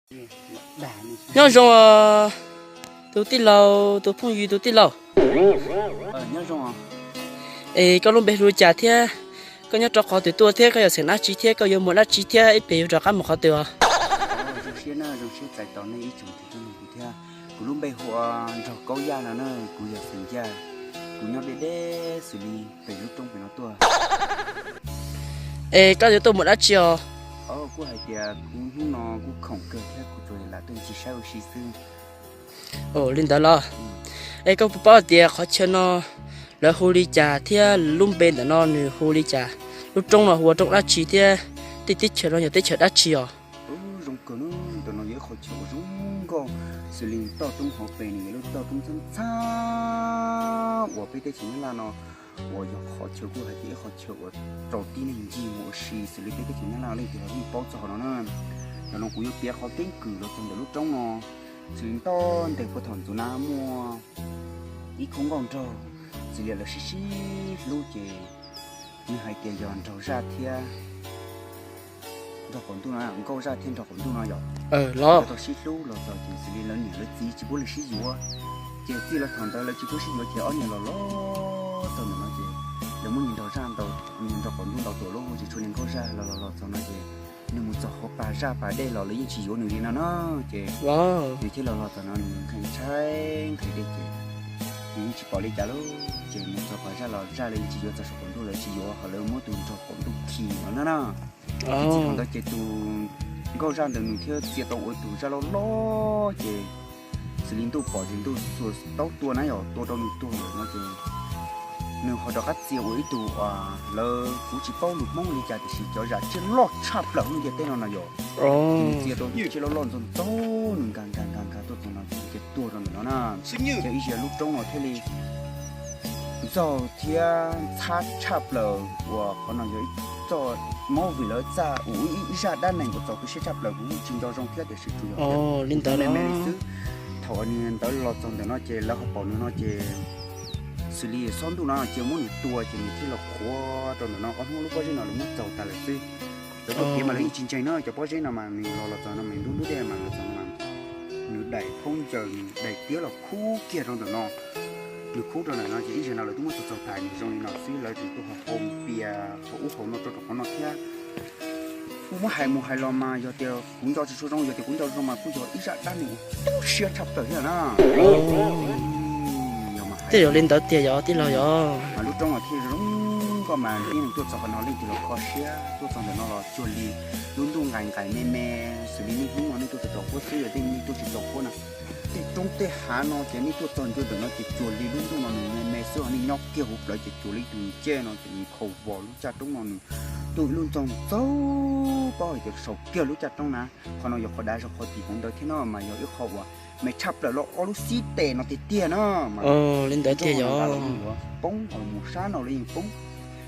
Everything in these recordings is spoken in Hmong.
Nyob zoo os, tus tij laug, tus phooj ywg tus tij laug. Es koj lub npe hu li cas thiab? Koj nyob rau qhov twg tuaj thiab koj yog xeem dab tsi thiab koj yuav mus dab tsi thiab ib pliag yuav rov qab mus qhov twg os? Zoo siab na, zoo siab txais tos nej ib tsoom tus tub ntsuj plig thiab. Kuv lub npe hu ua Nraug Kaub Yaj no na, kuv yog xeem Yaj, kuv nyob deb deb xws li pem lub roob pem no tuaj. Es koj yuav tuaj mus dab tsi os? Kuj hais tias kuv hnub no kuj khoom kawg thiab kuv tsuas lam tuaj ncig saib ua si xwb. Ua li ntawd los, es koj puas paub tias qhov chaw no lawv hu li cas thiab lub npe ntawm no nws hu li cas? Lub roob no hu ua roob dab tsi thiab tej teb chaws no yog teb chaws dab tsi os? Zoo kawg na, ntawm no yog ib qhov chaw uas zoo nkauj, xws li toj roob hauv pes nws yog lub toj roob txhab txhab uas peb teb chaws Nyab Laj no uas yog qhov chaw kuj hais tias ib qhov chaw uas raws tib neeg ncig mus ua si xws li peb teb chaws Nyab Laj leej twg los yeej paub txog qhov no na. Ntawm no kuv yuav piav qhov keeb kwm los txog ntawm lub roob no, xws li nto ntej puag thaum ntxov na muaj ib khub nkauj nraug, xws li lawv sib sib hlub ces nws hais tias yog nraug zaj thiab nraug qaum ntuj no, nkauj zaj thiab nraug qaum ntuj no yom, los tau sib hlub los txog ces xws li lawv niam lawv txiv tsis pub lawv sib yuav, ces txij los thaum ntawd lawv tsis pub sib yuav ces ob niag los los txog ntawm no ces lawv muab niag nraug zaj ntaus, niag nraug qaum ntuj ntaus tuag lawm ces tshuav niag nkauj zaj los los los txog no ces nws mus txog qhov pas zaj pas dej los lawv yeej tsis yuav nws li no na. Ces nws thiaj los los txog no nws ntshai ntshai dej ces nws yeej tsis pom li cas lauj, ces mus txog pas zaj los zaj lawv yeej tsis yuav, txog saum qaum ntuj lawv tsis yuav, ho lawv muab tus nraug qaum ntuj khi no na na. Ces txij thaum ntawd ces tus nkauj zaj ntawd nws thiaj txia tau ua tus zaj loj loj ces xws li ntuj pom ces ntuj xuas taub tua na yom, tua rau nws tuag lawm no ces nws ho rov qab txia ua ib tug uas lawv, kuv tsis paub lus Hmoob li cas tiam sis cov zaj tsiaj loj tshaj plaws hauv ntiaj teb no no yom. Ces nws txia tau tsiaj tsiaj loj loj ntxaug ntxaug nws nkag nkag nkag nkag tuaj txog no ces tuag rau ntawm no na. Ces ib zaug lub roob no thiaj li ntxaug thiab ntxhab tshaj plaws uas qhov no yog ib txoj movie lawv txaj uas ib zaj dab neeg uas txaus tu siab tshaj plaws kuv tsis nco zoo thiab tiam sis tsuas yog li ntawd me me li xwb. Thaum nws ntawd los txog ntawm no ces lawv ho pom nws no ces xws li xob ntuj no ces muab nws tua ces nws thiaj los qhuav rau ntawm no, ob hnub lub pob zeb no lawv muab txaug tas lawm xwb. Lawv tuaj piav mas lawv yeej tsis ntseeg na, cov pob zeb no mas nws los los txog no mas ntub ntub dej mas los txog no mas nws daim khaub ncaws nws daim tiab los khub kiag rau ntawm no. Nws khub rau ntawm no ces ib zaug no lawv twb muab txaug txaug tas nws zoo li no xwb, lawv tseem tuaj ho hau pias hau ub hau no rau rau qhov no thiab. Kuj muab hais mus hais los mas yog tias kuv nco tsis tshua zoo, yog tias kuv nco zoo mas kuj yog ib zaj dab neeg uas tu siab tshaj plaws thiab na. Tej zaum li ntawd tiag yog tij laug yog. Mas lub roob no thiaj zoo nkauj mas ib leeg tuaj txog qhov no leej twg los kho siab, tuaj txog ntawm no los cuag li lub ntuj nqaim nqaim me me, xws li niaj hnub no nej tuaj txog txaus huab xwb, yog tej nej tuaj tsis txaus huab na, tej roob tej hav no ces nej tuaj txog ncua ntawm no ces cuag li lub ntuj no nws me me xwb, ho nej nyob kiag hauv plawv ces cuag li ib tug ncej no ces nws khaus vos lub caj roob no nws tuaj ib lub ntxoog ntxaug paub hais tias saum kiag lub caj roob na. Qhov no yog qhov dav zog qhov tim hauv ntawd thiab no mas yog ib qho uas me tshaj plaws los ob lub xib tes no tiag tiag na. Li ntawd tiag yog. Poob ho mus sab no los yeej poob,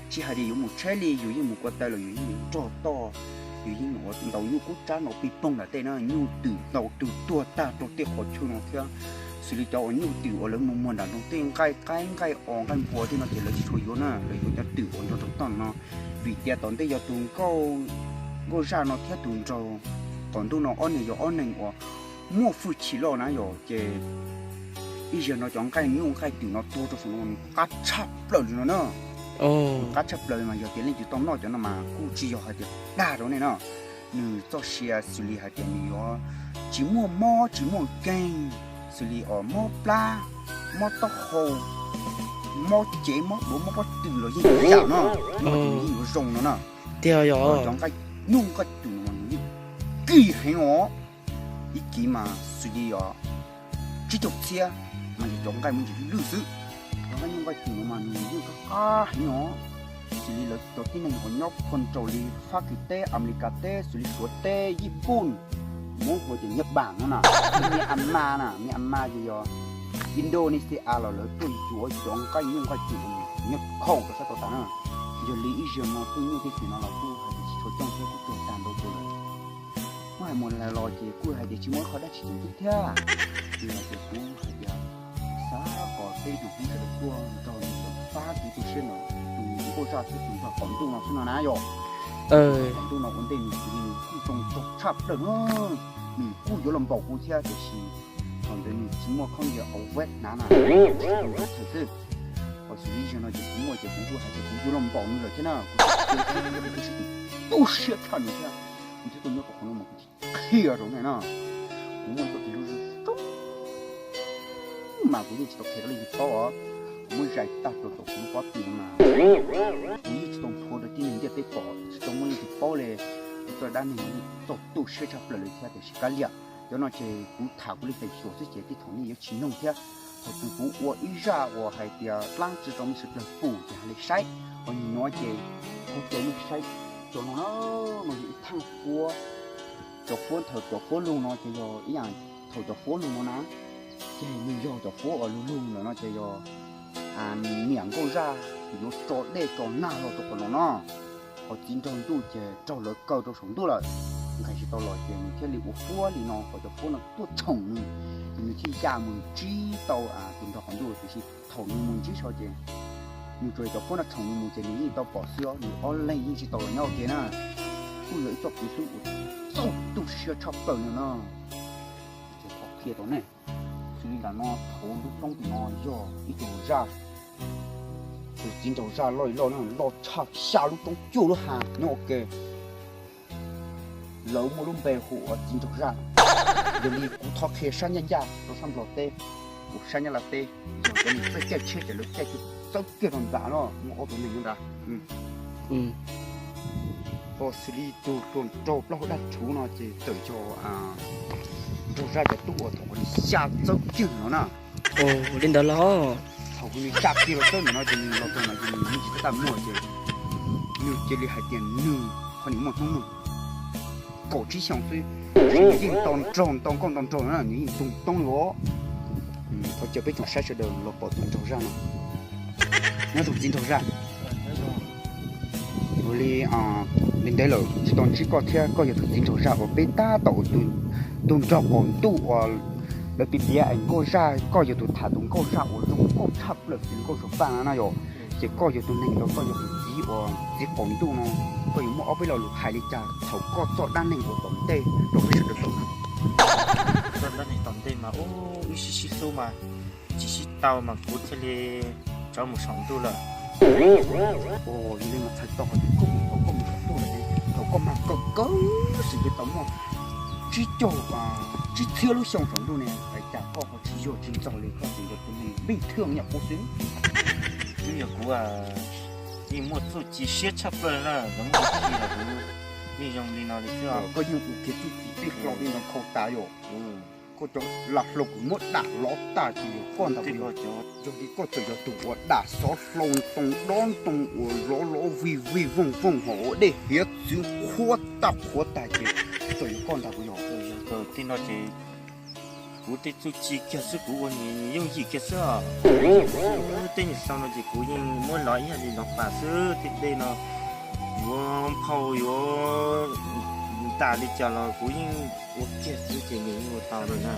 tsis hais tias yuav mus tsheb li yus yeej mus kua taw los yus yeej mus nrog toj, yus yeej mus ua ntaus nyuj kub tsab no pig poog nram tej na, nyuj twm ntaus twg tuag tag rau tej qhov chaw no thiab. Xws li cov uas nyuj twm uas lawv mus muag nram nroog tej nqaij qaib nqaij os nqaij npua tej no ces lawv tsis tshua yuav na, lawv yuav cov twm uas nrog nraug toj no. Vim tias tom ntej yog tus nkauj zaj no thiab tus nraug qaum ntuj no ob niag yog ob neeg uas muaj hwj chim loj na yom, ces ib zaug no cov nqaij nyuj nqaij twm no tuag rau saum no nws qab tshaj plaws li no na. Nws qab tshaj plaws mas yog tias leej twg tau noj cov no mas kuj tsis yog hais tias dag rau nej no. Nws txoj sia xws li hais tias nws yuav tsis muaj mob tsis muaj nkeeg, xws li os mob plab, mob taub hau, mob cev mob duav mob pob tw los yeej yam no, yeej yuav zoo no na. Tiag yog. Cov nqaij nyuj nqaij twm no mas nws yeej kim heev os. Ib kiv mas xws li os tsib caug txhiab, mas yog cov nqaij muaj ntsis lwj xwb. Cov nqaij nyuj nqaij twm no mas nws yeej qab qab heev os. Xws li lawv cov tib neeg uas nyob phoo raus li Fab Kis teb, Amelikas teb, xws li Suav teb, Yij Pooj, Hmoob hu tias Nyab Paj no na, Myanmar na, Myanmar ces yog Indonesia los lawv tuaj yuav cov nqaij nyuj nqaij twm no nyob khaum rau sab tod tas na. Yog li ib zaug no tej nyuj tej twm no los kuj hais tias tsis tshua coob thiab kuj tuag tag ntau tus lawm. Muab hais mus hais los ces kuj hais tias tsis muaj ib qho dab tsi tseem ceeb thiab. Tsis hais tias kuv hais tias xav kom peb tus tub sawv daws tuaj nrog nws pab kuv tu siab ntawm tus nkauj zaj thiab tus nraug qaum ntuj no xwb no na yom. Qaum ntuj no ua ntej nws kuj zoo tshaj plaws na, nws kuj yuav los npaum kuv thiab, tiam sis thaum ntawd nws tsis muaj khaub ncaws au vab hnav na, thaum xwb. Ho xws li zaum no ces kuv muaj ces kuv kuj hais tias kuv yuav los npaum nws lawm thiab na, kuv tu siab tshaj nws thiab, kuv thiaj tuaj nyob rau qhov no mas kuv thiaj qhia rau nej na. Kuv muaj ib txoj kev hlub zoo mas kuv yeej tsis tau qhia rau leej twg paub os. Kuv muab zais tag rau tom kuv lub pob tw mas kuv yeej tsis tau nthuav rau tib neeg ntiaj teb pom, tsis tau muaj leej twg paub li. Kuv txoj dab neeg txaus tu siab tshaj plaws li thiab, tiam sis kav liam, cov no ces kuv tham kuv li feem xyuam xwb ces tej thaum nej yuav tsis mloog thiab. Thaum twg kuv ua ib zaj uas hais tias dlaab tsi rau mej sawv dlawg pum ces hais li saib, ho nim nuav ces kuv coj nej saib cov no na, no yog ib thaaj fuab. Cov fuab thaum cov fuab lug no ces yog ib yaam thaum cov fuab lug no na, ces nws yog cov fuab uas lug lug lawm no ces yog niam nkauj zaj yuav tso dej tso nag los rau qhov no no, ho txiv nraug ntuj ces raug lawv kaw rau saum ntuj lawm. Nqis tsis tau los ces nws thiaj li ua fuab li no kom cov fuab no tuaj tshoom nws, ces nws thiaj ya mus ntsib tau tus nraug qhov ntuj. Tiam sis thaum nws mus ntsib sau ces nws tsuas yog cov fuab no tshoom nws mus ces nws yeej tau pom xwb, nws ob leeg yeej tsis tau los nyob ua ke na. Kuj yog ib txoj kev hlub uas txaus tu siab tshaj plaws no na. Qhia tau ne, xws li ntawm no thaum lub roob tim no yog ib tug zaj, tus txiv nraug zaj loj li loj na, loj tshaj xya lub roob cuaj lub hav nyob ua ke. Lawv muaj lub npe hu ua txiv nraug zaj. Yog li kuv thov qhia sab ncaj ncaj rau sab Nplog teb, kuv sab Nyab Laj teb, yog cov neeg txawj caij tsheb ces lawv caij txawb kiag rau ntawm no muaj ob tug neeg nyob ntawd. Ho xws li tus nraug plaub hau daj rhuv no ces txawm yog nraug zaj cov tub uas thaum qhov nws xya txawb kiag no na. Li ntawd los thaum nws xya kiag los txawb ntawm no ces nws los txog no ces nws yeej tsis tau muaj ces nws cia li hais tias nws qhov nws muaj hnub nyoog kaum tsib xyoos xwb, nws yeej tau nraug tau nkauj tau nraug no na, nws yeej tu toob li os. Thov caw peb tsoom saib sawv daws los pom tus nraug zaj no. Nyob zoo txiv nraug zaj. Ua li, li ntawd lawm tsis tau ntsib koj thiab, koj yog tus txiv nraug zaj uas peb tab tom ua tus nraug qaum ntuj uas lawv piav piav es nkauj zaj, koj yog tus tham tus nkauj zaj uas zoo nkauj tshaj plaws, tus nkauj Suav Paj no na yom. Ces koj yog tus neeg uas koj yog tus txiv uas txiv qaum ntuj no, koj yuav muaj ob peb lo lus hais li cas thaum koj txoj dab neeg uas tom ntej rau peb sawv daws tau mloog? Txoj dab neeg tom ntej mas ub, wb sib sib hlub mas tsis sib tau mas kuv thiaj li rov mus saum ntuj lawm. Yog li mas txhais tau hais tias koj mus thaum koj mus saum ntuj lawm, thaum koj mag kawg kawg xwb ces tau muaj tsib caug, tsib txhiab lub xyoo saum ntuj ne, es cas koj ho tsis yog tsis ntxog li koj tseem yog tus neeg npij thwj nyuam qhuav xwb. Twb yog kuv yeej muaj txuj ci siab tshaj plaws na, kuv yeej zoo li no li xwb. Koj yeej ua kiag txuj ci tej hlau li no khau tas yom. Koj cov lam hlau kuv muab dam lov tag ces yog koj ntag. Yog li koj txawm yog tus uas dam xov hlau ntoo dob ntoo uas lov lov vij vij vooj vooj ho ua dej hiav txwv qhuav tag qhuav tag ces txawm yog koj ntag puas yog? Tej no ces kuv tej txuj ci kiag xwb, kuv ua nws yooj yim kiag xwb. Tej nyuag hlau no ces kuv yeej muab lov ib yam li lov pas xwb, tej dej no yuav phau yuav tas li cas los kuv yeej ua kiag xwb ces nws yeej ua tau li na.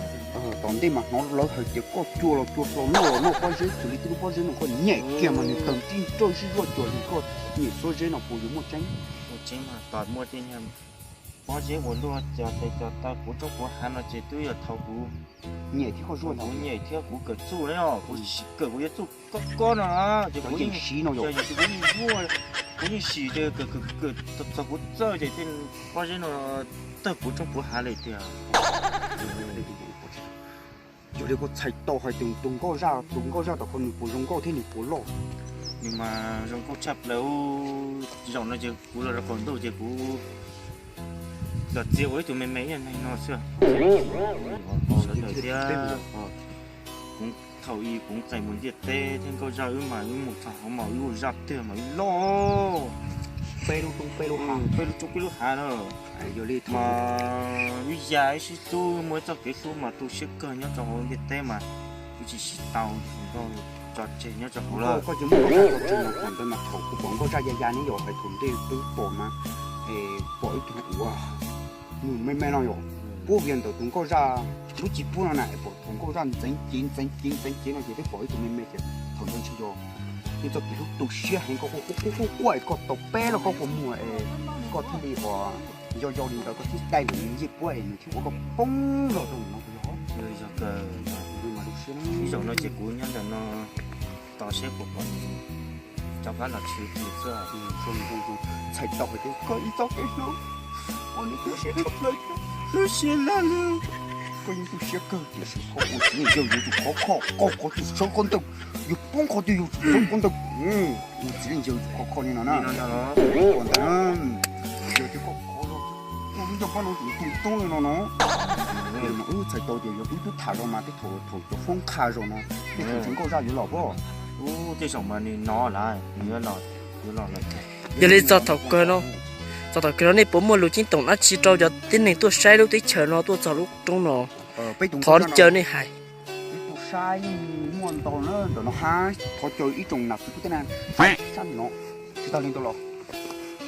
Tom ntej mas hnov lawv hais tias koj cua los cua hlau, noj los noj pob zeb, xws li tej lub pob zeb no koj nyem kiag mas nws tawg tib nrawj zib zuaj cuag li koj nyem xuab zeb no puas yuav muaj tseeb? Ua tseeb mas tos muaj tej nyuag pob zeb uas luaj cov tes cov taw puv roob puv hav no ces twb yog thaum kuv nyem thiab koj zuaj, kuv nyem thiab kuv kawm txuj na, kuv kawm kuv yuav txuj kob kob no ces kuv yeej siv no yom, kuv yeej zuaj, kuv yeej sim ces kawm kawm txog kuv txawj ces tej pob zeb no tawg puv roob puv hav li tiag. Yog li koj txhais tau hais tias tus nkauj zaj, tus nkauj zaj tom koj nws puas zoo nkauj thiab nws puas loj? Nws mas zoo nkauj tshaj plaws. Zaum no ces kuv los rau qaum ntuj ces kuv los txia ua ib tug me me ib yam neeg no xwb. Sawv daws thiab, kuv thaum ub kuv txais mus ntiaj teb thiab nkauj zaj wb mas wb mus txog hauv mas wb ua zaj twg mas wb loj, peb lub roob peb lub hav, peb lub roob peb lub hav na. Yog li mas wb ya wb sib hlub muaj ib txoj kev hlub mas tu siab kawg nyob rau hauv ntiaj teb mas wb tsis sib tau, tso tseg nyob rau hauv lawm. Koj tsis muaj nkauj zaj tso tseg no, thaum ntawd mas thaum kuv pom nkauj zaj ya ya ne yom, hais thaum ntej peb pom mas pom ib tug uas nws me me no yom, puab vias ntawm tus nkauj zaj lub cim puab no na, es pom thaum nkauj zaj ntxeev cev ntxeev cev ntxeev cev no ces peb pom ib tug me me ces thaum ntawd ntshe yog nej txoj kev hlub tu siab heev, koj quaj quaj quaj quaj es koj tau peb lub koj kua muag es koj thiaj li uas Yog yog li ntawd koj thiaj dai lawm nws ncej puab es nws thiaj ua koj poob zog rau ntawm no puas yog? Yog kawg. Ib zaug no ces kuv nyob ntawm no tos seb puas pom nws rov qab los tshwm tim xwb. Txhais tau hais tias koj ib txoj kev hlub uas nws tu siab tshaj plaws, hlub siab laj li. Koj yeej tu siab kawg tiam sis koj ua txiv neej yawg yuav tsum khov kho, koj qhov twg sawv qhov ntawd, yus poob qhov twg yus tsum sawv qhov ntawd. Ua txiv neej yawg yuav tsum khov kho li no na. Ua ntawd, yog tias koj khov los, koj lub ncauj pab no tsum tu tub li no no. Mas wb txhais tau tias yog wb twb tham los mas tej thaum thaum cov foob qha zaum no, tej thaum tsis nkauj zaj yuav los pob. Ub, tej zaum mas nws no lawm, nws yuav los, yuav los lawm. Yog li txog thaum kawg no, txog thaum kawg no nej puas muaj lus ceeb toom dab tsi rau cov tib neeg tuaj saib lub teb chaws no tuaj txog lub roob no? Thov caw nej hais. Ib tug saib muaj ntau na ntawm no hab, thov caw ib tsoom nam txiv kwv tij neej tsa sab no, tsis tag li ntawd los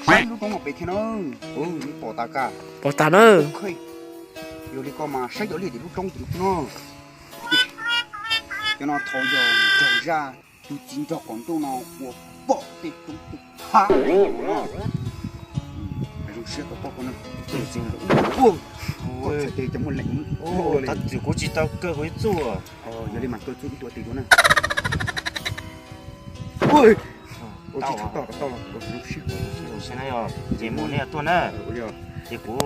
saib lub roob no pem thiab na. Pom tas ka? Pom tas na. Yog li koj mas saib cov liaj tim lub roob tim no. Cov no thaum yog nrog zaj, tus txiv nrog qaum ntuj no ua pom tej roob tej thab no. Zoo siab tau paub koj na. Koj txhais tes cov muaj leej. Tab sis kuv tsis tau kaw kuv ib txuj. Yog li mas kaw txuj ib tug tes dua na. Tsis tau, tau los zoo siab. Ces mus nej tuaj na. Ces kuv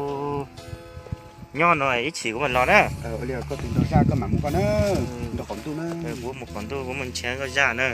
nyob no ib chim kuv mam los na. Koj tus nrog zaj koj mam mus koj na. Nrog qaum ntuj na. Kuv mus qaum ntuj kuv mus nrhiav nkauj zaj na.